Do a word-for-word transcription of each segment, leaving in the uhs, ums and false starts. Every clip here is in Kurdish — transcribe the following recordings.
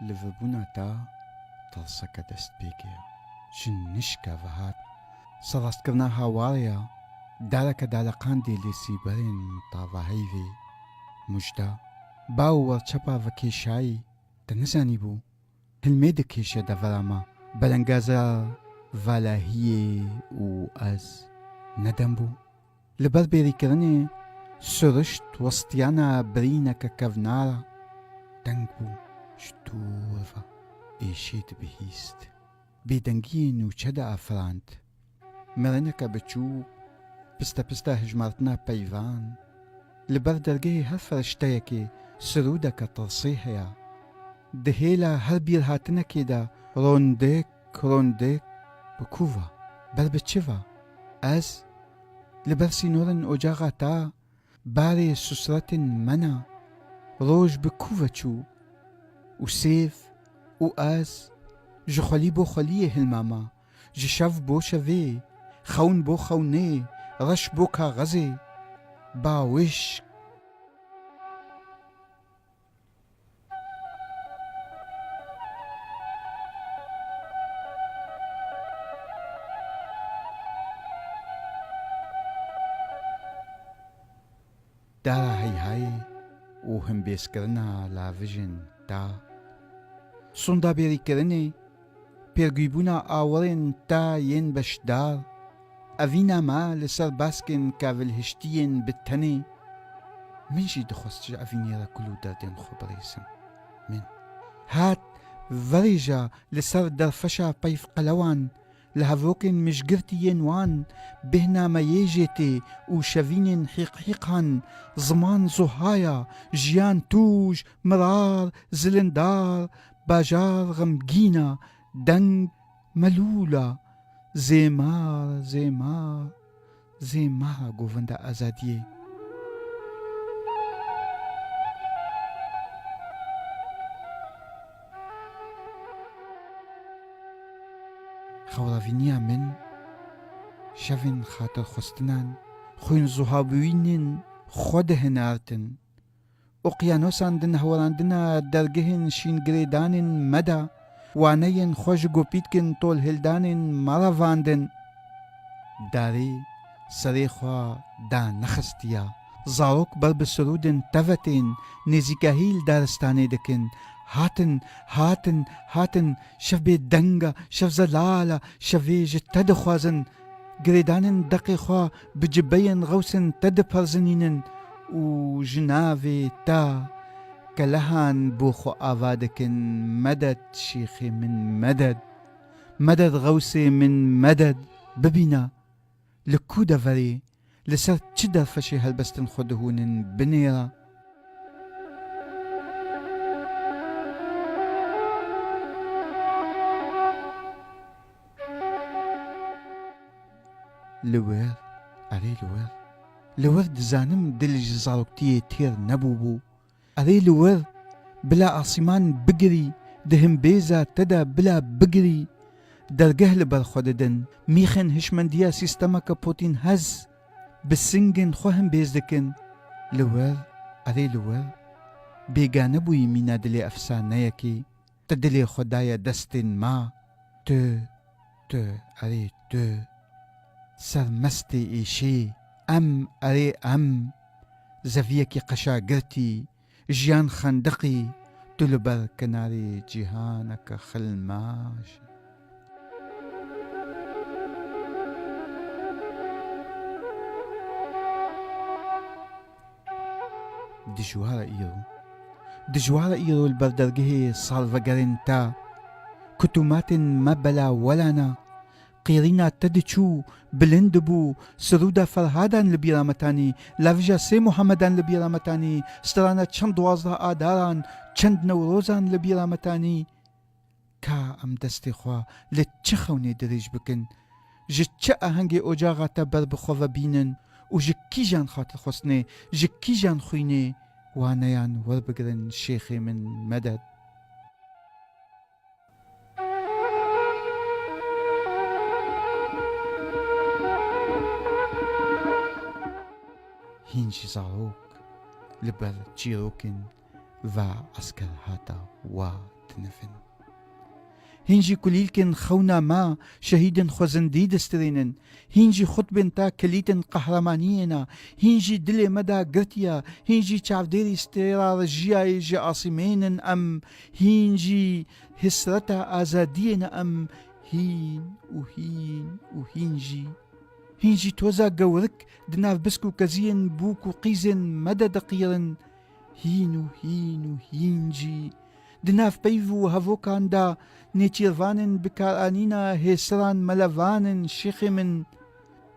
Li vebûna te tirseke dest pê kiriya. Ji nişka ve hat, serastkirina hawarê ya, dareke daleqandê li sîberên tavaheyvê. Mujda, ba û werçepa vekêşayî, te nizanîbû. Hilmê dikêşe devera me, belengaza valahiyê û ez nedem bû. Li ber bêrîkirinê sirişt westiyana birîneke kevnara, deng bû, ji dûr ve êşê dibihîst. Bêdengiyê nûçe diafirand. Mirineke biçûk, piste piste hijmartina peyvan. Li ber dergehê her firişteyekê sirûdeke tirsê heye. Di hêla her bîrhatinekê de rondik, rondik, bi ku ve, ber bi çi ve? Ez, li ber sînorên ocaxa te, barê susretên me ne, roj bi ku ve çû? Û sêv û ez, ji xwelî bo xweliyê hilma me, ji şev bo şevê, xewn bo xewnê, reş bo kaxezê, ba wişk. Dara heyhayê û himbêzkirina lavijên te. Sonda bêrîkirinê, pêrgûybûna awirên te yên beşdar, evîna me li ser baskên kavilhiştiyên bi tenê. Min jî dixwest ji evînê re kul û derdên xwe birêsim. Min hat verêja li ser derfeşa peyv qelewan, li hevokên mijgirtî yên wan, bêhna meyê jê tê û şevînên hîqhîqan, ziman zuhaya, jiyan tûj, mirar, zilindar, bajar xemgîna, deng melûla, zêmar, zêmar, zêmara govenda azadiyê. Xewravîniya min, şevên xatirxwestinan, xwînzuhabûyînên xwe dihinartin. Oqyanosan di nehwerandina dergehên şîngirêdanên me de, waneyên xwe ji gopîtkên tolhildanên me re vandin. Darê serê xwe danexistiya. Zarok ber bi sirûdên te ve tên, nêzîkahî li daristanê dikin. Hatin, hatin, hatin, şev bêdeng e, şev zelal e, şevê ji te dixwazin. Girêdanên deqê xwe bi cibeyên xewsên te diperzinînin û ji navê te kelehan bo xwe ava dikin, medet şêxê min, medet. Medet xewsê min, medet. Bibîne, li ku deverê, li ser çi derfeşê helbestên xwe dihûnin, binêre. Li wir, erê li wir. Li wir dizanim dil ji zaroktiyê têr nebûbû. Erê li wir, bila asîman bigirî, di himbêza te de bila bigirî, dergeh li ber xwe didin. Mîxên hişmendiya sîstemeke potînhez bi singên xwe himbêz dikin. Li wir, erê li wir, bêgane bûyî mîna dilê efsaneyekê. Tu dilê xwe daye destên me. Tu, tu, erê tu. Sermestê êşê. Em, erê em. Zeviyekî qeşa girtî. Jiyan xendiqî. Tu li ber kenarê cîhaneke xilmaş î. Dijwar e îro. Dijwar e îro li ber dergehê salvegerên te. Kutûmatên me bela welana. Qêrîna te diçû, bilind dibû, sirûda Ferhadan li bîra me tanî, lavija sê Muhammedan li bîra me tanî, strana çend duwazdeh Adaran, çend Newrozan li bîra me tanî. Ka em destê xwe li çi xewnê dirêj bikin? Ji çi ahengê ocaxa te ber bi xwe ve bînin û ji kîjan xatirxwestinê, ji kîjan xwînê waneyan werbigirin şêxê min medet? Hîn jî zarok li ber çîrokên va eskerhata wa tinifin. Hîn jî kulîlkên xewna me şehîdên xwezindî distirînin. Hîn jî xutbên te kilîtên qehremaniyê ne. Hîn jî dilê me de girtiye. Hîn jî çavdêrî stêra rijiyayê ji asîmênin em. Hîn jî hisreta azadiyê ne em. Hîn û hîn û hîn jî. Hîn jî toza gewrik di nav bisk û keziyên bûk û qîzên me de diqîrin. Hîn û hîn û hîn jî. Di nav peyv û hevokan de nêçîrvanên bikaranîna hêsiran melevan in şêxê min.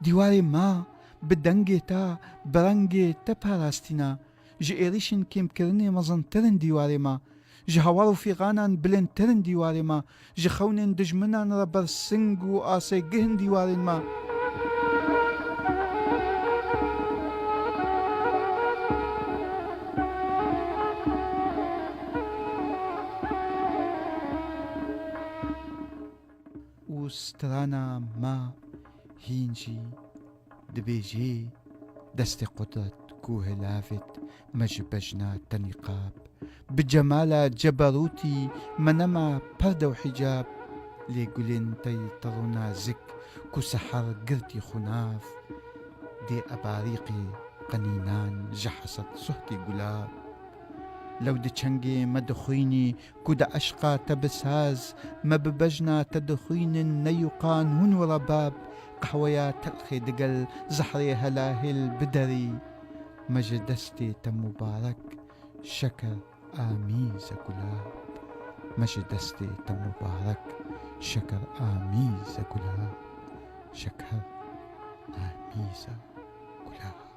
Dîwarê me bi dengê te, bi rengê te parastîne. Ji êrîşên kêmkirinê mezintir in dîwarê me. Ji hawar û fîxanan bilindtir in dîwarê me. Ji xewnên dijminan re bersing û asêgih in dîwarên me. Û strana me hîn jî dibêjê, destê qudret ku hilavêt me ji bejna te nîqab. Bi cemala ceberûtî me nema perde û hicab, lê gulên te yî terû nazik ku seher girtî xwe nav, dê ebarîqê qenînan ji hesed suhtî gulab. Lew di çengê me dixwînî ku di eşqa te bi saz, me bi bejna te dixwînin ney û qanûn û rebab, qehweya telxê digel zehrê helahêl biderî, me ji destê te mubarek şeker amîze gulab. Me ji destê te mubarek şeker amîze gulab. Şeker amîze gulab.